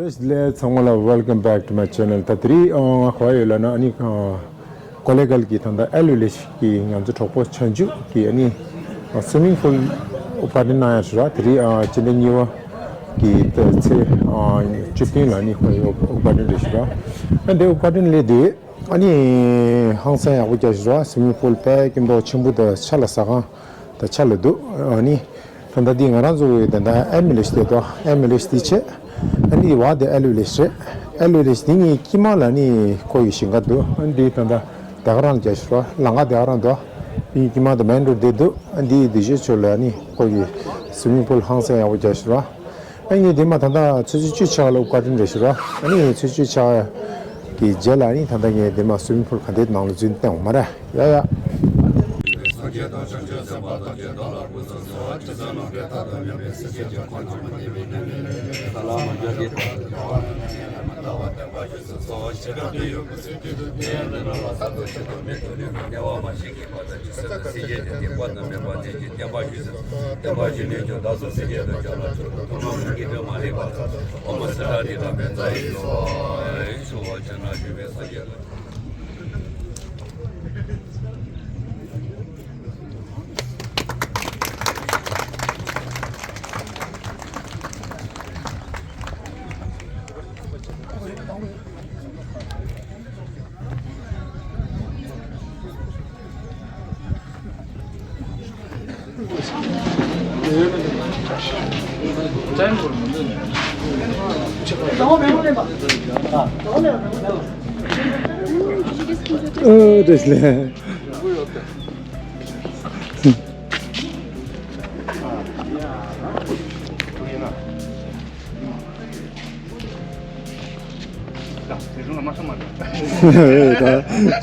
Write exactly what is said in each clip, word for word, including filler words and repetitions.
ལས་ཚང་མ་ལ། Welcome back to my channel. ད་དེ་རིང་ང་ག་པར་ཡོད་ལབ་ན། ཨ་ནི་ཀོ་ལེ་གལ་གྱི་ད་ལྟ་ཨེ་ལུ་ལེ་ཤི་གི་ང་ཚོ་གྲོགས་པོ་ཆ་འཇུག་གི་ཨ་ནི་སུ་མིང་པུལ་ཨུ་པ་ཏན་གནང་ཡ་ཞུ་ར། དེ་རིང་སྤྱི་ཟླ་གཉིས་པ་གི་ད་ཚེས་བཅུ་བདུན་ལ་ཨ་ནི་ཁོ་ཡོད་ཨུ་པ་ཏན་རེད་ཞུ་ར། ཨ་འདི་ཨུ་པ་ཏན་ལས་དེ་ཨ་ནི་ཧང་སང་ཡག་པོ་རྒྱག་ཞུ་ར། སུ་མིང་པུལ་དཔེ་སྐྱིད་པོ་ཆེན་པོ་དང་ཆ་ལ་ཟ་ཁང་ད་ཆ་ལ་འདུག་ཨ་ནི་ད་ལྟ་འདི་ང་རང་ཚོ་གི་ད་ལྟ་ཨེ་མི་ལེ་ཤི་དེ་དོ། ཨེ་མི་ལེ་ཤི་དེ་ཆེ། ཨ་འདི་བ་དེ་ཨེ་ལུ་ལེ་ཤི་རེད། ཨེ་ལུ་ལེ་ཤི་དེ་ངའི་དཀྱིལ་མ་ལ་ནི་ཁོ་གི་ཞིང་ཁ་འདུག་ཨ་འདི་ད་ལྟ་དེ་ག་རང་རྒྱ་ཤོག་ལ་ང་དེ་ག་རང་འདུག་ཨ་འདི་དཀྱིལ་མ་དེ་མེན་རོ་ཌི་དེ་འདུག་ཨ་འདི་དེ་ཞོ་ཆོ་ལ་ནི་ཁོ་གི་སུ་མིང་པུལ་ཧང་སང་ཡག་པོ་རྒྱ་ཤོག་ཨ་ངས་དེ་མ་ད་ལྟ་ཆུ་ཚོད་བཅུ་ཆགས་ལ་ཨུ་པ་ཏན་རེད་ཤོག་ཨ་ནི་ཆུ་ཚོད་བཅུ་ཆགས་ཀྱི་རྗེས་ལ་ནི་ད་ལྟ་ངས་དེ་མ་སུ་མིང་པུལ་ག་འདྲའི་ནང་ལ་འཛུལ་བསྟན་འོང་མ་རེད། ཡ་ཡ། ཨོ་དེ་ལས། ད་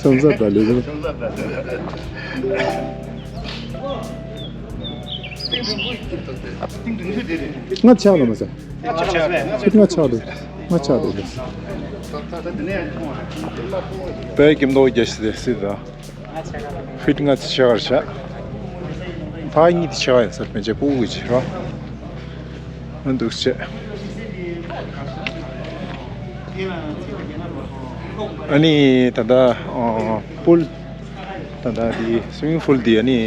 ཆོམ་ས་ད་ལས་རུང་། ང་ཆགས་ལ་མ་ཟ། ཁྱེད་ང་ཆགས་འདུག་ང་ཆགས་འདུག་དཔེ་སྐྱིད་མདོག་རྒྱ་ཞིག་སྲིད་ད། ཧྥིཊ་ལྔ་ཙམ་ཆེ་བར་བྱ། ཕ་གཉིས་དེ་ཆེ་བ་ཡིན་ས་མི་བྱེད་ཕྲུ་གུ་གི་བྱེད་རོགས། ཨ་འདུག་བྱེད། ཨ་ནི་ད་ལྟ་པུལ་ད་ལྟ་དེ་སུ་མིང་པུལ་དེ་ཨ་ནི་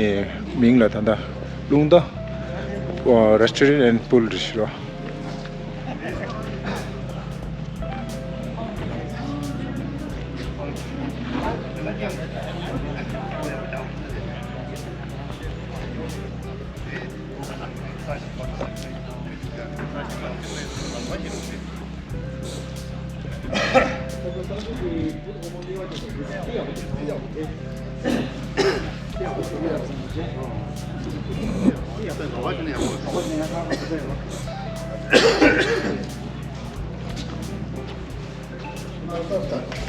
མིང་ལ་ད་ལྟ་རླུང་རྟ་restaurant and pool རེད་ཤག་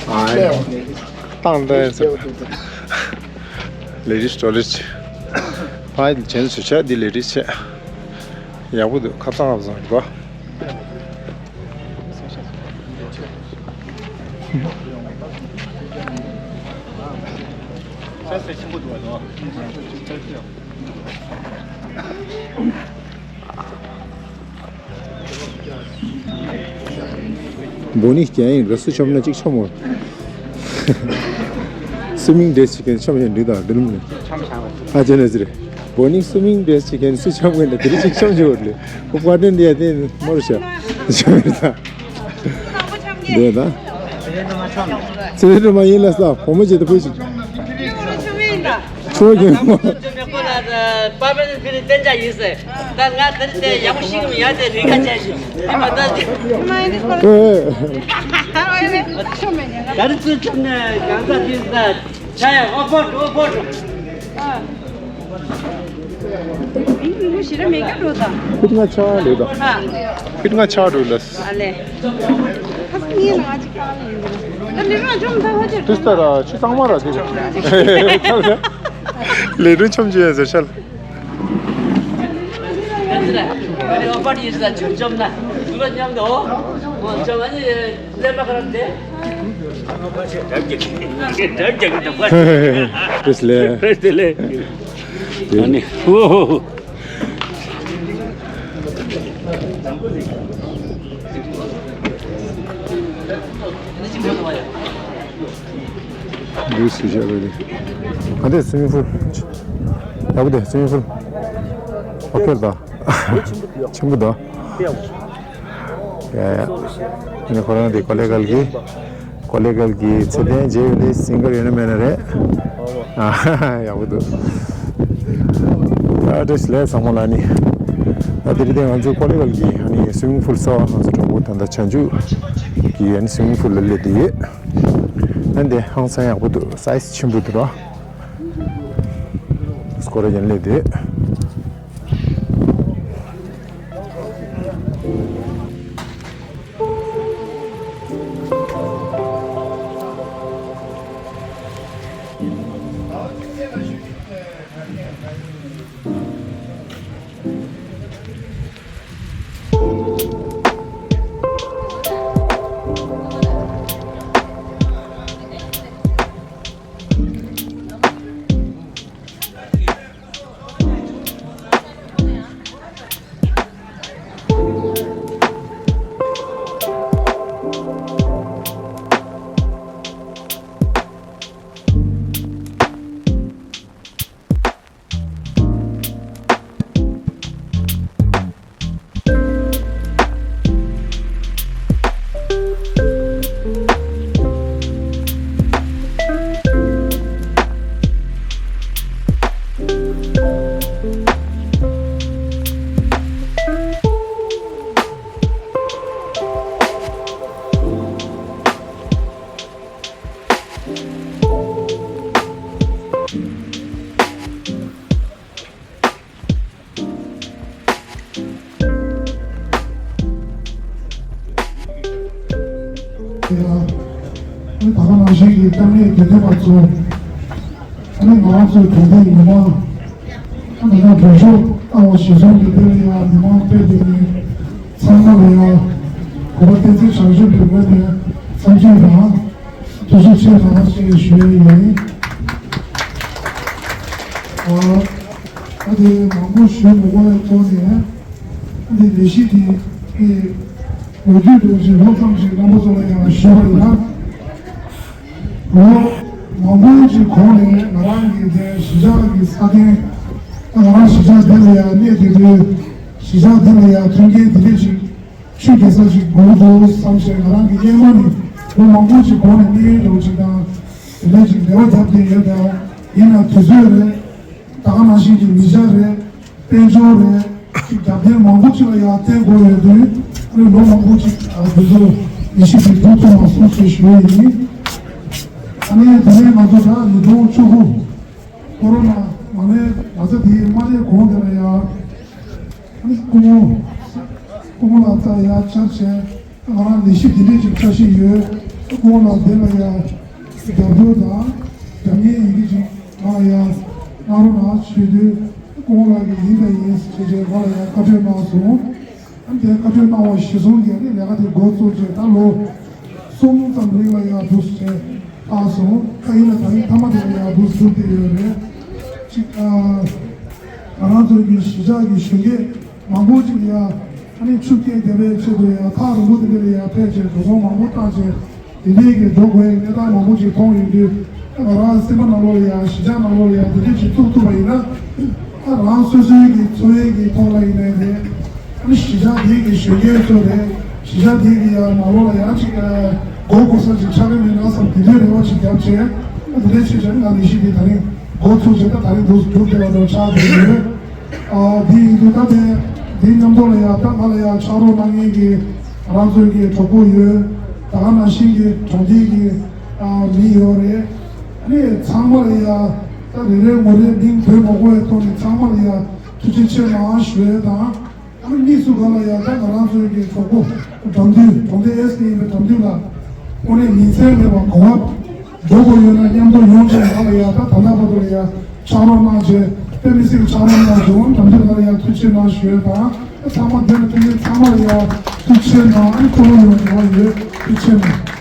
ཨ། བཏང་བཏང་ཡིན་ཟེར། ལེ་རིས་སྤྲོ་ལེ་ཆེ། ཕ་ཡི་བྱན་སུ་ཆ་འདི་ལེ་རིས་ཆེ། ཡག་པོ་འདུག་ཁ་སང་ཁ་སང་རེད་པ། བོ་ནི་རྒྱ་ཡིན་ར། སུ་ཆོམ་ན་གཅིག་ཆོམ་འོ། སུ་མིང་འདྲེས་བྱེད་མཁན་ཆོམ་ཡང་འདི་དང་འདི་ལུང་ནས། ཨ་ཅེ་ནས་ཟེར། བོ་ནི་སུ་མིང་འདྲེས་བྱེད་མཁན་སུ་ཆོམ་མཁན་དེ་རིགས་གཅིག་ཆོམ་བྱེད་འོ་ལེ། ཨོ་པ་ཏན་འདི་ཡ་དེ་མོར་ཤ་ཆོམ་ཡོད་ད། འདི་ད། ཚེ་རིང་སྒྲོལ་མ་ཡིན་ལ་ས་བུ་མོ་བྱེད་དུ་ཕུལ་ཞིག་ཆོག་གི་མོ། ད་ང་དེར་དེ་ཡག་པོ་ཤེས་ཀྱི་མི་ཡག་དེ་རིག་ཁ་ཆད་ཞིག་དེ་མ་ད་དེ། ཨེ། ད་རི་ཚུལ་ཁྲིམས་ནས་གང་ཟག་དེ་ད་ཆ་ཡ་ཨོ་ཕོ་ཨོ་ཕོ། ཨ། མིང་མི་ཞེ་ར་མེད་ཀྱང་འགྲོ་དང་། ཁུར་ང་ཆ་རེད་དང་། ཨ། ཁུར་ང་ཆ་རེད་ལ། ཨ་ལེ། ཁ་སང་ངའི་ལ་ཅིག་ཁ་ལ་ཡིན་གྱི་རེད། ད་ལེ་རང་ཆོམ་ད་ཧོ་ཅེ། དུས་ལྟར་ཆུ་གཙང་མ་ར་དེ་རེད། ལེ་རུ་ཆོམ་ཅེས་ཟེར་ཤལ། དེ་ལས། ཨ་ནི། ཨོ། འདུག་ཟེར་བཤད་པ་རེད། ག་འདྲས་སུའི་མིང་ཕུལ། ཡག་པོ་འདུག་སུའི་མིང་ཕུལ། ཨོ་ཁེ་རེད་ད། ཆེན་པོ་འདུག་ཡ་ཡ། ཨ་ནི་ཁོ་རང་དེ་ཀོ་ལེ་གལ་གྱི། ཀོ་ལེ་གལ་གྱི་ཚེ་བརྟན་རྗེ་ཡོད་ལེ་སིང་གར་ཡོད་ན་མེད་ན་རེད། ཨ་ཡག་པོ་འདུག་ཡ་བཀྲ་ཤིས་བདེ་ལེགས་ཚང་མ་ལ་ནི། ད་དེ་རིང་དེ་ང་ཚོའི་ཀོ་ལེ་གལ་གྱི་ཨ་ནི་སུའི་མིང་ཕུལ་སོགས་ང་ཚོ་གྲོགས་པོ་ད་ལྟ་བྱང་ཆུབ་ཀྱི་ཨ་ནི་སུའི་མིང་ཕུལ་ལ་སླེབས་བསྡད་ཡོད། ཨ་ནི་དེ་ཧང་སང་ཡག་པོ་འདུག་སའི་ཛི་ཆེན་པོ་འདུག་ར། སྐོར་ར་ཡན་ལས་དེ། ད་ག་ནང་བཞིན་གྱི་སྐྱབས་གནས་དགེ་འདུན་པ་ཚོ། ཨ་ནི་ང་རང་ཚོའི་གྲོང་སྡེའི་མི་མང་། ཨ་ནི་ང་འགྲོ་ཕྱོགས་ལྟ་བ་གཞིར་བཟུང་གི་དེ་ལ་ཡང་མི་མང་དཔེ་དེ་ནི་ཚང་མ་ལ་ཡང་གུས་པ་བསྟན་འཛིན་དྲག་ཤོས་ཀྱི་ངོས་ནས་འཚམས་འདྲི་དང་ཐུགས་རྗེ་ཆེ་གནང་ཞེས་ཞུ་ཡས་ཡིན། ཨ་ཨ་དེ་མང་པོ་ཞུ་མི་དགོས་པའི་ཐོག་ནས་ཨ་དེ་ལས་གཞི་དེ་ཨེ་ལོ་རྒྱུས་འདྲ་ཅིག་ལོ་ཙམ་ཞིག་རྣམ་པ་ཚོ་ལ་ཡང་ཞུས་པ་ཡིན་ན། ལོ་མང་པོ་ཞིག་གོང་ནས་ང་རང་གི་དེ་གཞིས་ཆགས་ཀྱི་ས་ཐེངས་ང་རང་གཞིས་ཆགས་འདི་ལ་ཡང་གནས་དེ་དུས་གཞིས་ཆགས་འདི་ལ་ཡང་མཐུན་རྐྱེན་དེ་འདྲ་ཞིག་ཆུ་རྒྱལ་ས་ཞིག་དགོས་འདུག་བསམ་བྱས་ང་རང་གི་སྔོན་མ་ནས་ལོ་མང་པོ་ཞིག་གོང་ནས་གནས་ཡུལ་འདྲ་ཅིག་དང་དེ་འདྲ་ཞིག་འབྲེལ་བ་བརྒྱབ་བསྡད་ཡོད་དང་ཡིན་ན་དུས་ཚོད་རེད། ད་ག་ནང་བཞིན་གྱི་མི་ཆ་རེད། དཔལ་འབྱོར་རེད། ཅིག་རྒྱབ་རྟེན་མང་པོ་ཅིག་ལ་ཡང་བརྟེན་དགོས་ཡོད་དུས་ཨ་ནི་ལོ་མང་པོ་ཅིག་ཨ་དེ་ཚོ་མི་ཤི་ཞིག་འགྲོ་ཐུབ་མ་སོང་ཞེས་ཞུ་ཡི་ཡིན། ཨ་ནི་དེ་ནས་ང་ཚོ་ད་ཉིས་སྟོང་བཅུ་དགུ་ཀོ་རོ་ན་མ་ནས་ན་ཚ་དེ་མ་སླེབས་གོང་དེ་ལ་ཡང་ཨ་ནི་སྐུ་ངོ་སྐུ་ངོ་ལགས་ད་ཡར་བཅར་བྱས། ང་རང་ལས་གཞི་འདི་འདྲས་ཅིག་བཀྲ་ཤིས་ཡོད། སྐུ་ངོ་ལགས་འདི་ལ་ཡང་རྒྱབ་སྐྱོར་དང་རྒྱབ་གཉེར་ཡི་གེ་ཅིག་ང་ལ་ཡང་གནང་རོགས་གནང་ཞུས་དུས་སྐུ་ངོ་ལགས་ཀྱིས་ཡིན་དང་ཡིན་ཟེར་བྱས་ང་ལ་ཡང་བཀའ་འཁྲོལ་གནང་སོང་། ཨ་ནི་དེ་བཀའ་འཁྲོལ་གནང་བ་གཞིར་བཟུང་གིས་ཨ་ནི་ལས་ཀ་དེ་འགོ་བཙུགས་བྱས་ད་ལོ་གསུམ་ཙམ་རིང་ལ་ཡང་འདུག་ཟེར་བཏང་སོང་། ད་ཡིན་ན་ད་རིང་མཐའ་མ་དེ་ལ་ཡང་འདུག་ཟེར་བསྡད་ཡོད་རེད། ཅིག་ཨ་ང་རང་ཚོ་གི་གཞིས་ཆགས་ཀྱི་གཞོན་སྐྱེས་མང་པོ་ཅིག་ཡ། ཨ་ནི་ཆུ་རྐྱེན་བརྒྱབ་པའི་ཆེད་དུ་ཡ་ཐག་རིང་པོ་དེ་འདྲ་ལ་ཡ་ཕེབས་བྱས་འགྲོ་སོང་མང་པོ་བཏང་བྱས་དེ་འདྲའི་གི་འགྲོ་དགོས་ཡ་གནས་སྟངས་མང་པོ་ཅིག་མཐོང་ཡོང་དུས་ཨ་ང་རང་སེམས་པ་ནང་ལོགས་ལ་ཡ་གཞིས་ཆགས་ནང་ལོགས་ལ་ཡ་དེ་འདྲ་ཅིག་ཐུག་ཐུབ་པ་ཡིན་ན་ཨ་རང་སོ་སོའི་གི་འཚོ་བའི་གི་ཐོག་ལ་ཡིན་ནའི་རེད། ཨ་ནི་གཞིས་ཆགས་དེའི་གི་གཞོན་སྐྱེས་ཚོ་རེད། གཞིས་ཆགས་དེའི་གི་ཡ་ནང་ལོགས་ལ་ཡ་ཅིག་མགོ་སྐོར་ས་ཅིག་ཆགས་ཀྱི་མེད་ན་བསམ་དེ་འདྲའི་རེ་བ་ཅིག་བརྒྱབ་བྱས་ཨ་དེ་འདྲ་བྱས་བྱས་ང་ལས་གཞི་དེ་ད་རིང་འགོ་ཚུགས་བྱས་ད་ད་རིང་འདུག་འགྱུར་བསྡད་པ་འདྲ་ཆགས་བསྡད་ཡོད། ཨ་འདི་ཡིན་དུས་ད་དེ་འདི་མཉམ་དུ་ལ་ཡ་ད་ང་ལ་ཡ་ཕྱག་རོགས་གནང་མཁན་གྱི་རང་ཚོའི་གི་གྲོགས་པོ་ཡོད། ད་ག་ནང་བཞིན་གྱི་གྲོང་སྡེའི་གི་ཨ་མི་ཡོད་རེད། ཨ་ནི་ཚང་མ་ལ་ཡ་ད་རེ་རེ་ངོ་རེ་མིང་འབོད་མ་དགོས་པའི་ཐོག་ནས་ཚང་མ་ལ་ཡ་ཐུགས་རྗེ་ཆེ་གནང་ཞུ་ཡས་དང་། ཨ་ནི་དམིགས་སུ་བཀར་ལ་ཡ་ད་ང་རང་ཚོའི་གི་གྲོགས་པོ་དགྲ་འདུལ་གྲོང་སྡེ་ཨེ་སི་ཀེ་ཡིན་པའི་དགྲ་འདུལ་ལ་དངོས་གནས་ཉིན་མཚན་མེད་པར་གོ་བ། འགྲོ་དགོས་ཡོད་ན་མཉམ་དུ་ཡོང་བྱས་ང་ལ་ཡ་ད་ད་ལྟ་བར་དུ་ལ་ཡ་ཕྱག་རོགས་གནང་བྱས་དཔེ་མི་སྲིད་ཀྱི་ཕྱག་རོགས་གནང་བྱུང་། དམ་དུ་ང་ལ་ཡ་ཐུགས་རྗེ་གནང་ཞུ་ཡོད་དང་ཚང་མ་འདིར་ཕེབས་མཁན་ཚང་མ་ལ་ཡ་ཐུགས་རྗེ་གནང་། ཨ་ནི་སྤྲོ་བོ་ཡོད་རེ་བ་ཡོད། ཐུགས་རྗེ་གནང་།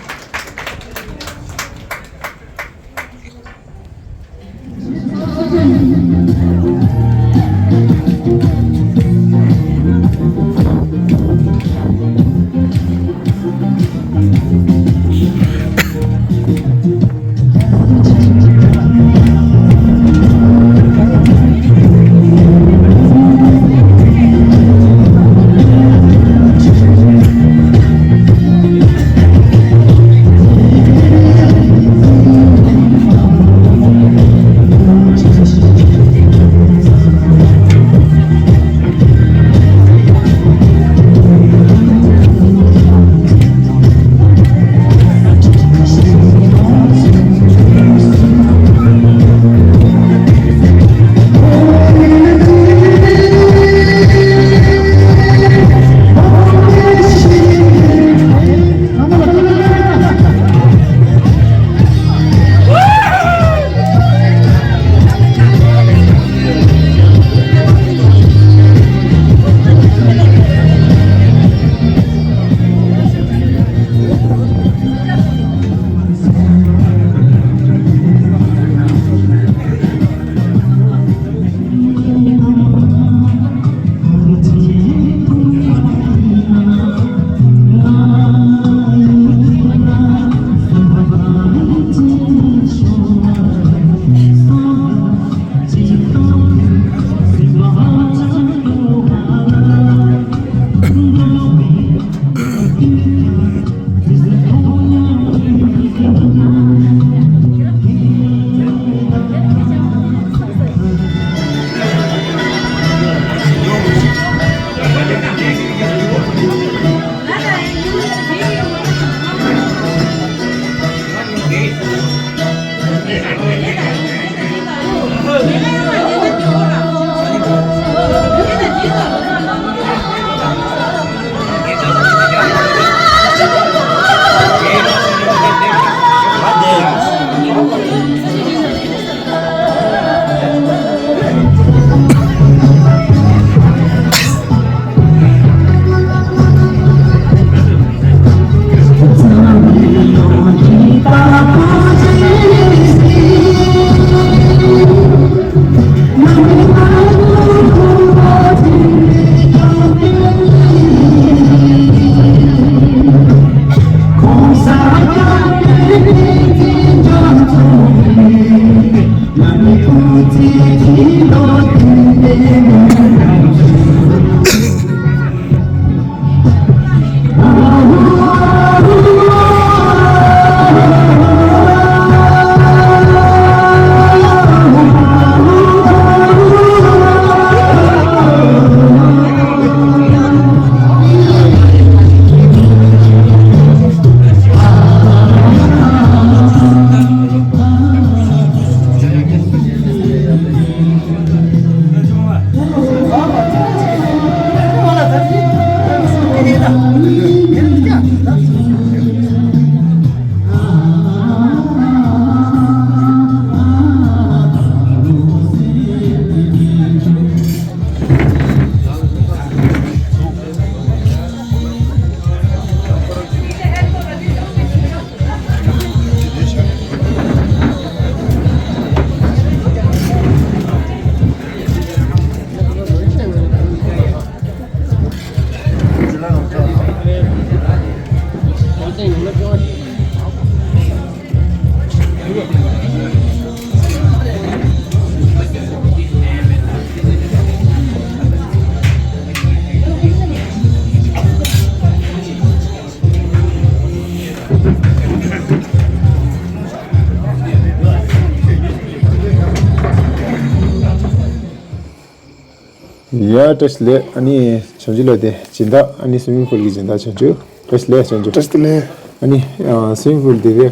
ཡ་བཀྲ་ཤིས་བདེ་ལེགས། ཨ་ནི་བྱང་ཆུབ་ལགས་དེ་སྦྱིན་བདག་ཨ་ནི་སུའི་མིང་པུལ་གྱི་སྦྱིན་བདག་བྱང་ཆུབ། བཀྲ་ཤིས་བདེ་ལེགས་བྱང་ཆུབ། བཀྲ་ཤིས་བདེ་ལེགས། ཨ་ནི་ཨ་སུའི་མིང་པུལ་དེ་དེ་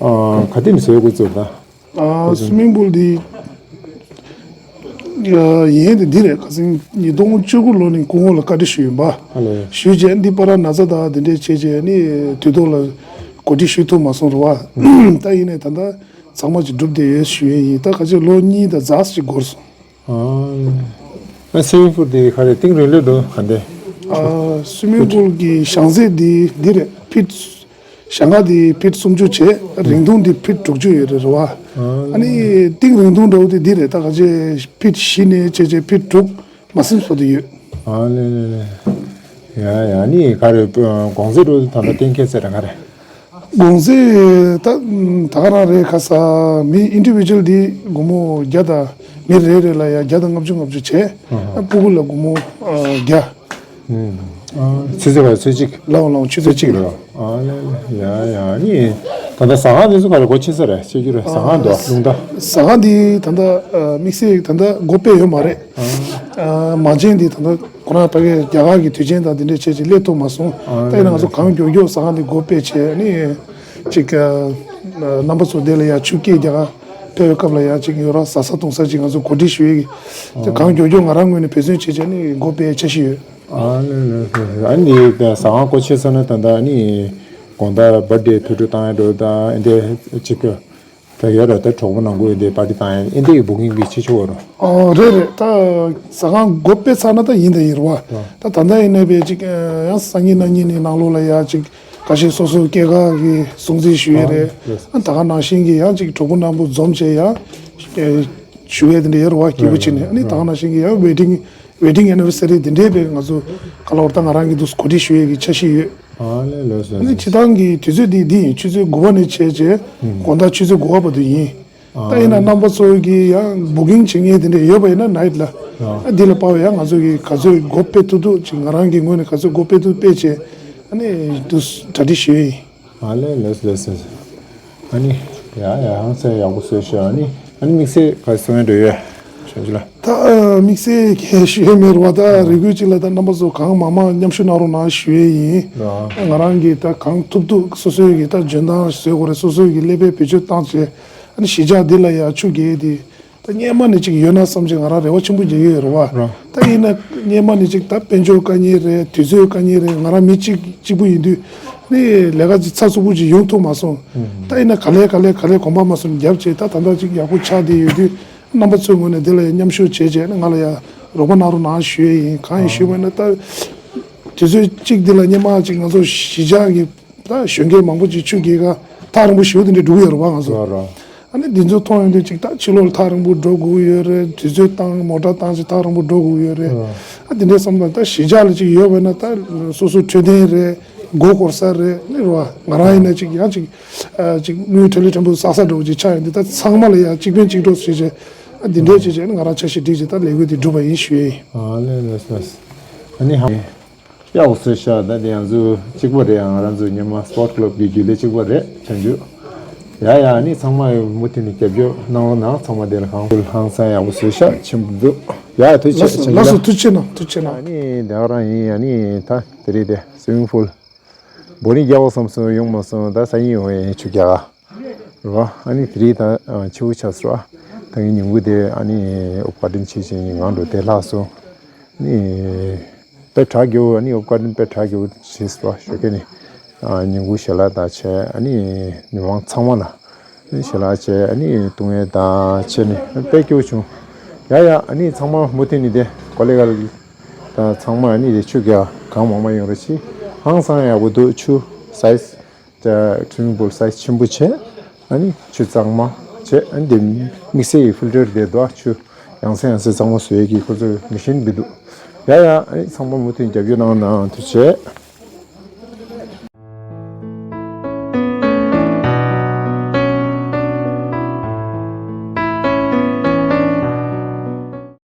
ཨ་ག་དེ་ནས་བཟོས་འགོ་བཙུགས་ད། ཨ་སུའི་མིང་པུལ་དེ་ཡིན་དེ་འདི་རེད། ཁ་སང་ཉིས་སྟོང་བཅུ་དགུ་ལོ་ནས་སྐུ་ངོ་ལ་བཀའ་འདྲི་ཞུས་ཡིན་པ། ཨ་ལས། ཞུས་རྗེས་འདི་པ་ར་ན་ཚ་དང་དེ་འདྲས་བྱས་རྗེས་ནི་དུས་ཐོག་ལ་གོ་སྒྲིག་ཞུ་ཐུབ་མ་སོང་རེད་བ། ད་ཡིན་ནའི་ད་ལྟ་ཚང་མ་ཅིག་འགྲུབ་བསྡད་ཡོད་ཞུ་ཡས་ཡིན། ད་ཁ་ཆེ་ལོ་གཉིས་དང་ཛ་ཅིག་འགོར་སོང་། ཨ། སུའི་མིང་པུལ་དེ་ག་རེ་གཏིང་རིང་ལོས་འགྲོ་ག་འདི། ཨ། སུའི་མིང་པུལ་གྱི་བྱང་ཚད་དེ་འདི་རེད། ཕིཊ་ཞེ་ལྔ་དེ་ཕིཊ་སུམ་ཅུ་བྱས། རིང་ཐུང་དེ་ཕིཊ་དྲུག་ཅུ་ཡོད་རེད་རེད་བ། ཨ་ནི་གཏིང་རིང་ཐུང་འདྲ་བོ་དེ་འདི་རེད། ད་ག་ཅེ་ཕིཊ་བཞི་ནས་བྱས་བྱས་ཕིཊ་དྲུག་མ་ཟིན་བཟོ་དུ་ཡོད། ཨ་ལེ་ལེ་ལེ། ཡ་ཡ་ནི་ག་རེ་གོང་ཚད་འགྲོ་དུས་ད་ལྟ་གཏན་འཁེལ་ཚད་རང་ག་རེ། གོང་ཚད་ད་ད་ག་རང་རེད། ཁ་ས་མི་ཨིན་ཌི་བི་ཇུ་ཨལ་འདི་སྒོར་མོ་བརྒྱ་དང་མི་རེ་རེ་ལ་ཡ་བརྒྱ་དང་ལྔ་བཅུ་ལྔ་བཅུ་བྱས། ཨ་ཕྲུ་གུ་ལ་སྒོར་མོ་ཨ་བརྒྱ། ཨ་ཆུ་ཚོད་ག་ཆུ་གཅིག་ལའོ་ལའོ་ཆུ་ཚོད་གཅིག་ལ། ཨ་ལེ་ལེ་ཡ་ཡ་ནི་ད་ལྟ་ཟ་ཁང་དེ་ཚོ་ག་རེ་སྒོ་ཕྱེ་ས་རེད། ཕྱེ་རྒྱུ་རེད། ཟ་ཁང་དུ་ལུང་ད། ཟ་ཁང་འདི་ད་ལྟ་དམིགས་བསལ་ད་ལྟ་སྒོ་ཕྱེ་ཡོད་མ་རེད། མ་བྱན་འདི་ད་ལྟ་ཁོ་རང་ཕ་གི་རྒྱ་གར་གྱི་དུས་ཆེན་དང་དེ་འདྲས་བྱས་ཅིག་སླེབས་ཐུབ་མ་སོང་། ད་ཡིན་ན་ང་ཚོ་གང་མགྱོགས་མགྱོགས་ཟ་ཁང་འདི་སྒོ་ཕྱེ་བྱས་ནི་ཅིག་རྣམ་པ་ཚོ་དེ་ལ་ཡ་ཆུ་སྐྱེས་རྒྱ་གར་ཕེབས་པའི་སྐབས་ལ་ཡ་ཅིག་ཡོད་ར་ཟ་ས་འཐུང་ས་ཅིག་ང་ཚོ་གོ་སྒྲིག་ཞུ་ཡས་ཀྱི་དེ་གང་མགྱོགས་མགྱོགས་ང་རང་ངོས་ནས་འབད་བརྩོན་བྱས་བྱས་ནི་སྒོ་ཕྱེ་འཆར་གཞི་ཡོད། ཨ་ནི་ཟ་ཁང་སྒོ་ཕྱེ་ཚར་ན་ད་ལྟ་ནི་དགོང་དག་བར་ཐི་ཌེ་ཐུགས་སྤྲོ་བཏང་ཡ་འགྲོ་དང་འདི་ཅིག་གི་ད་ཡོད་ར། ད་གྲོགས་པོ་ནང་ཁུལ་འདི་པར་ཊི་བཏང་ཡ་འདི་ཡི་བུ་ཀིང་བི་བྱེད་ཆོག་ར། ཨོ་རེད་རེད། ད་ཟ་ཁང་སྒོ་ཕྱེ་ཚར་ན་ད་ཡིན་ད་ཡིན་ར་བ། ད་ད་ལྟ་ཡིན་ནའི་བས་ཅིག་ཡང་སང་ཉིན་གནངས་ཉིན་ནི་ནང་ལོགས་ལ་ཡ་ཅིག་ཁ་ཤས་སོ་སོ་སྐྱེས་སྐར་གྱི་སྲུང་བརྩི་ཞུ་ཡས་རེད། ཨ་ད་ག་ནང་བཞིན་གྱི་ཡང་ཅིག་གྲོགས་པོ་རྣམ་པ་འཛོམས་བྱས་ཡ་ཞུ་ཡས་དེ་འདྲ་ཡོད་ར་བ། སྐྱིད་པོ་བྱས་ནས་ཨ་ནི་ད་ག་ནང་བཞིན་གྱི་ཡང་ཝེ་ཌིང་ཝེ་ཌིང་ཨེ་ནི་ཝར་སི་རི་དེ་འདྲའི་བས་ང་ཚོ་ག་ལ་བར་ད་ང་རང་གི་འདུག་གོ་སྒྲིག་ཞུ་ཡས་ཀྱི་འཆར་གཞི་ཡོད། ཨ་ལེ་ལོས་ཨ་ནི་སྤྱི་བཏང་གི་དུས་ཚོད་འདི་འདི་ཡིན། ཆུ་ཚོད་དགུ་པ་ནས་བྱས་རྗེས་དགོང་དག་ཆུ་ཚོད་དགུ་པ་བར་དུ་ཡིན། ད་ཡིན་ན་རྣམ་པ་ཚོ་གི་ཡང་བུ་ཀིང་བྱེད་མཁན་དེ་འདྲ་ཡོད་པ་ཡིན་ན་ནའིཊ་ལ་ཨ་འདི་ལ་དཔག་པའི་ཡང་ང་ཚོ་གི་ག་ཚོད་སྒོ་ཕྱེ་ཐུབ་ཐུབ་ཅིག་ང་རང་གི་ངོས་ནས་ག་ཚོད་སྒོ་ཕྱེ་ཐུབ་ཕྱེ་བྱས་ཨ་ནི་འདུག་གྲ་སྒྲིག་ཞུ་ཡས་ཡིན། ཨ་ལེ་ལོས་ལོས་ལོས། ཨ་ནི་ཡ་ཡ་ཧང་སང་ཡག་པོ་བཟོས་ཤག་ཨ་ནི་ཨ་ནི་དམིགས་བསལ་ག་རེ་གསུང་ཡ་འདྲ་ཡོད་བྱང་ཆུབ་ལགས། ད་དམིགས་བསལ་གས་ཞུ་ཡས་མེད་ར་བ། ད་རེ་སྐུལ་གཅིག་ལ་ད་རྣམ་པ་ཚོ་གང་མང་མང་མཉམ་ཞུགས་གནང་རོགས་གནང་ཞུ་ཡས་ཡིན། ང་རང་གིས་ད་གང་ཐུབ་ཐུབ་སོ་སོའི་གི་ད་འཇོན་ཐང་བཟོས་དགོས་རེད། སོ་སོའི་གི་ཀླད་པའི་བེད་སྤྱོད་བཏང་བྱས་ཨ་ནི་གཞིས་ཆགས་འདི་ལ་ཡ་ཆུ་རྐྱལ་དེ་ད་སྔོན་མ་ནས་ཅིག་ཡོད་ན་བསམ་བྱས་ང་རང་རེ་བ་ཆེན་པོ་རྒྱག་གི་ཡོད་རེད་བ། ད་ཡིན་ན་སྔོན་མ་ནས་ཅིག་ད་དཔལ་འབྱོར་དཀའ་ངལ་རེད། དུས་ཚོད་དཀའ་ངལ་རེད། ང་རང་མི་གཅིག་གཅིག་པུ་ཡིན་དུས་ནི་ལས་ཀ་ཅིག་ཚགས་ཚུད་པོ་ཅིག་ཡོང་ཐུབ་མ་སོང་། ད་ཡིན་ན་ག་ལེ་ག་ལེ་ག་ལེ་གོམ་པ་མ་སོང་རྒྱབ་བྱས་ད་ད་ལྟ་ཅིག་ཡག་པོ་ཆགས་བསྡད་ཡོད་དུས་རྣམ་པ་ཚོའི་ངོས་ནས་འདི་ལ་ཡང་མཉམ་ཞུགས་བྱས་བྱས་ནི་ང་ལ་ཡང་རོགས་པ་གནང་རོགས་གནང་ཞུ་ཡས་ཡིན། གང་ཡིན་ཞུས་པ་ཡིན་ན་ད་དུས་ཚོད་གཅིག་འདི་ལ་སྔོན་མ་ཅིག་ང་ཚོ་གཞིས་ཆགས་ཀྱི་ད་གཞོན་སྐྱེས་མང་པོ་ཅིག་ཆུ་རྐྱལ་ག་ཐག་རིང་པོ་ཞེ་པོ་དེ་འདྲ་འགྲོ་གི་ཡོད་རེད་བ་ང་ཚོ། རོ་རོ། ཨ་ནི་འདི་ཚོ་མཐོང་ཡོང་དུས་ཅིག་ད་ཕྱི་ལོགས་ལ་ཐག་རིང་པོ་འགྲོ་དགོས་ཀྱི་ཡོད་རེད། དུས་ཚོད་བཏང་མོ་ཊ་བཏང་ཅིག་ཐག་རིང་པོ་འགྲོ་དགོས་ཀྱི་ཡོད་རེད། ཨ་འདི་འདྲའི་བསམ་བློ་ད་གཞིས་ཆགས་ལ་ཅིག་ཡོད་པ་ན་ད་སོ་སོ་འཕྲོད་བསྟེན་རེད། མགོ་སྐོར་ས་རེད། ནི་རོ་ང་རང་ཡིན་ན་ཅིག་ཡང་ཅིག་ཨ་ཅིག་དངུལ་ཁྲེ་ལི་ཕྲན་བུ་བསགས་ས་འགྲོ་ཅིག་ཆགས་ཡོང་དུས་ད་ཚང་མ་ལ་ཡང་གཅིག་ཕན་གཅིག་གྲོགས་བྱས་བྱས་ཨ་འདི་འདྲའི་བྱས་བྱས་ནི་ང་རང་འཆར་གཞི་སྒྲིག་བྱས་ད་ལས་འགུལ་འདི་སྒྲུབ་པ་ཡིན་ཞུ་ཡས་ཡིན། ཨ་ལེ་ལེ་ལེ། ཨ་ནི་ཧ། ཡག་པོ་བཟོས་ཤག་ད་དེ་ང་ཚོ་གཅིག་པ་རེད། ང་རང་ཚོ་སྔོན་མ་སི་པོར་ཊི་ཀི་ལབ་ཀྱི་རྒྱུན་ལས་གཅིག་པ་རེད། བྱང་ཆུབ། ཡ་ཡ་ཨ་ནི་ཚང་མ་མུ་མཐུད་ནས་རྒྱབ་སྐྱོར་གནང་རོགས་གནང་། ཚང་མ་དེ་ལ་གང་ཧང་སང་ཡག་པོ་བཟོས་ཤག་ཆེན་པོ་འདུག་ཡ་ཐུགས་རྗེ་ཆེ། ལགས་སོ་ལགས་སོ་ཐུགས་རྗེ་གནང་ཐུགས་རྗེ་གནང་། ཨ་ནི་དེ་ག་རང་ཡིན། ཨ་ནི་ད་དེ་རེད་དེ་སུའི་མིང་པུལ་བོ་རིང་རྒྱག་དགོས་བསམ་སོང་ཡོང་མ་སོང་། ད་སང་ཉིན་ཡོང་ཡ་ཡིན་ཆུ་རྐྱལ་ག་རེད་བ། ཨ་ནི་དེ་རིང་ད་ཕྱི་པོ་ཆགས་སོང་ར། ད་ངའི་ཉིན་གུང་དེ་ཨ་ནི་ཨོབ་ག་ཌེན་ཆེ་ཆེ་ཡིན་ངང་འགྲོ་དེ་ལྷག་སོང་། ཨ་ནི་དཔེ་གྲ་རྒྱས་པོ། ཨ་ནི་ཨོབ་ག་ཌེན་དཔེ་གྲ་རྒྱས་པོ་བྱས་སོང་བ། ཞོགས་ཀས་ནས་ཉིན་གུང་ཞལ་ལག་དང་བྱས། ཨ་ནི་མི་མང་ཚང་མ་ལ་ཨ་ནི་ཞལ་ལག་བྱས། ཨ་ནི་བཏུང་ཡས་དང་བྱས་ནས་དཔེ་སྐྱིད་པོ་བྱུང་། ཡ་ཡ་ཨ་ནི་ཚང་མ་མུ་མཐུད་ནས་དེ་ཀོ་ལེ་ག་ལ་དང་ཚང་མ་ཨ་ནི་དེ་ཆུ་རྐྱལ་གང་མང་མང་ཡོང་རོགས་གྱིས། ཧང་སང་ཡག་པོ་འདུག་ཆུ་སའི་ཛི། ད་སུའི་མིང་པུལ་སའི་ཛི་ཆེན་པོ་བྱས། ཨ་ནི་ཆུ་གཙང་མ་བྱས། ཨ་ནི་དེ་དམིགས་བསལ་གྱི་ཕིལ་ཊར་དེ་འདུག་ཆུ་ཡང་སེ་ཡང་སེ་གཙང་མ་བཟོ་ཡས་ཀྱི་ཁོ་ཚོས་མི་ཤིན་འདི་འདུག་ཡ་ཡ་ཨ་ནི་ཚང་མ་མུ་མཐུད་རྒྱབ་སྐྱོར་གནང་གནང་། ཐུགས་རྗེ་ཆེ།